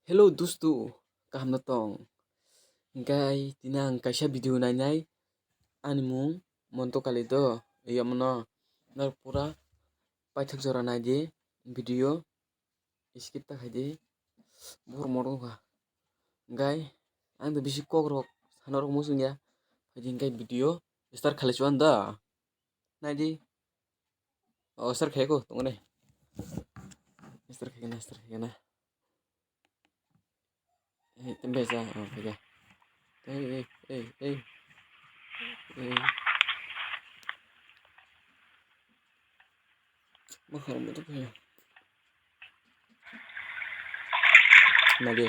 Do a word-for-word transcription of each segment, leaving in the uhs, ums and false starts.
Hello dustu, kaham no tong? Hingkai tini ang kaisa video nainai, ani mung Monto Kali do, yomono norok pura paithak jora naidi video, skip ta khaidi, bor morok wngkha. Hingkai ang do bisi kok rok sana rok muchung ya, phaidi hingkai video start khalai chuan da. Naidi. O, start khaiko, tongone. Start khaikana, start khaikana. Ei, tembe sa, o, khaika. Ei, ei, ei, ei. Ei. Mahar mo to khayo. Nadi.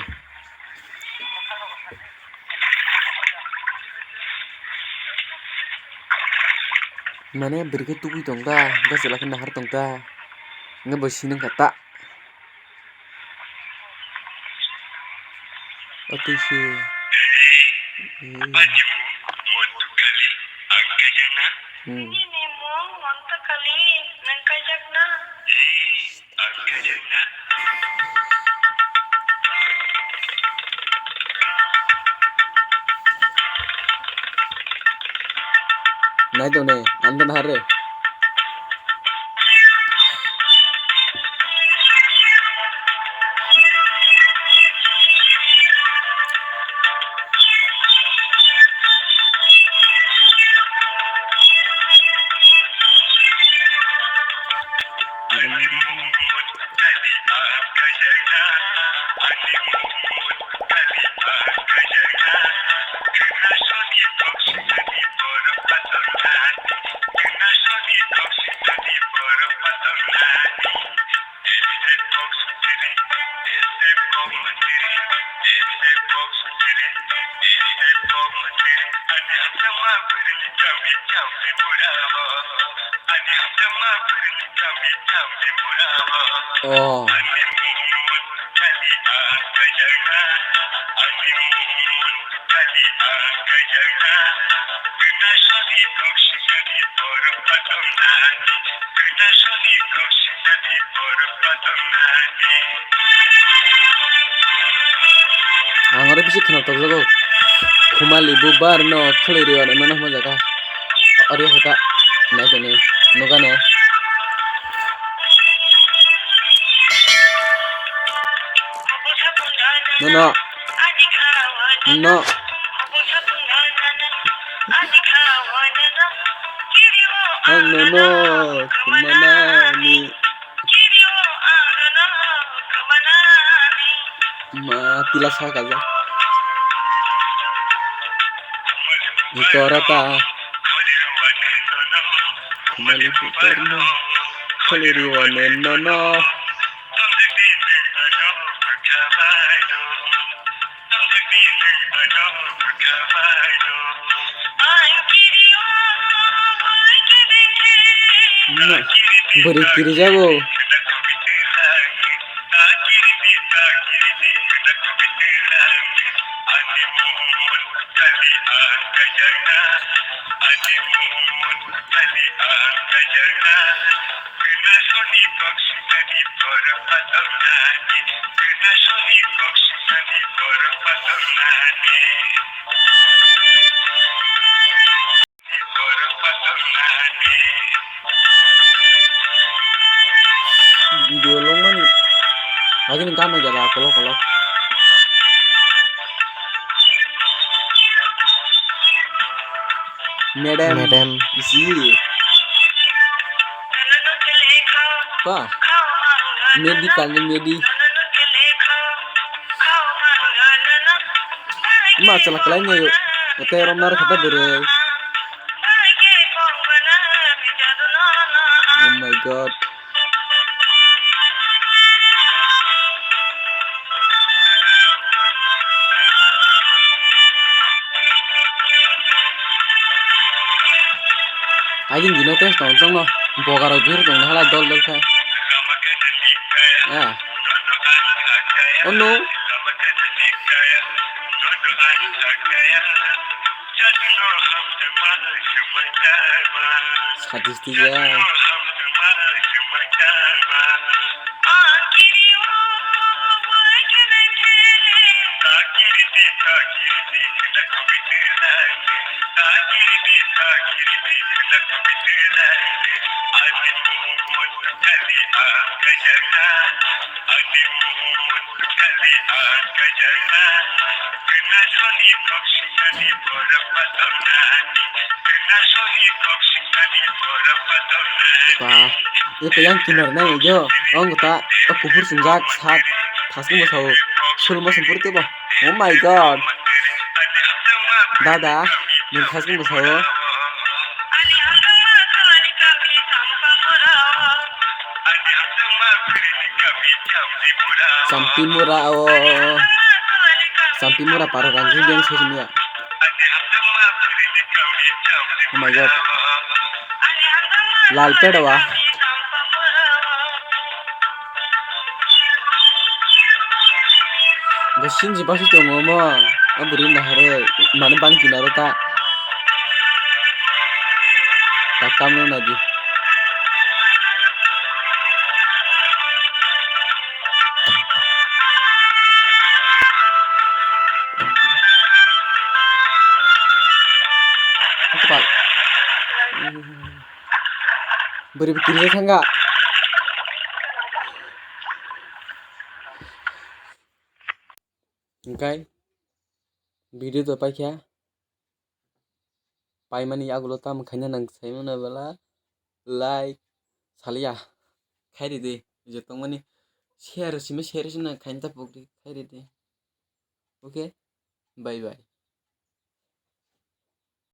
Mane bwrwi khe tubui tong ta, hwnkhe chwla khe nahar tong ta, hwnkhe bo sinung kha ta. Atwi se. Hmm. Nini mung Monto Kali, nwng kaijak na? Nai tong ne, ang tong nahar re. Oh. Ang oro bisi kheno tokjago. Khumali bubar no khwlai rw ano, nono hwnjago. Ori hota nai toni nugane. Nono. No. Ang nono khumani. Ma tila sa kaja. Ikora ta. Khumani putar no. Khali rwani nono. Bwrwi kirijago. Video longmani. Agini gana jala kolo kolo. Madam. Madam. Isi. Pa. Medi kali medi. Ma chala kalai nai. Ete rom nar khata bere. Oh my God. Agini dino tei tong tongno bogarok jor tong halai dol dol khe. Ah. Oh no. Sadistic ya. Ba, e kuyang kinar nai yo, ong ta, o kuphur sumjak sak, thasung bwsao, sul mosong puri tebo. Oh my God. Dada, nwng thasung bwsao. Champi mura o. Champi mura paro ranjing beng soi simi ya. Oh my God. Lal pedo wa. Bo sinji basi tongo mo. O bwrwi naharwi mani bang kinaro ta. Ta kamno nadi. Kapal. Bwrwi bo kirijak thangkha. Hwnkhe video to paikha. Paimani yagulo tamo khaina nang saimano bwla like saliya. Khairi di, je tongmani share simi share sina khaina ta pokri khairi di. Okay, bye bye.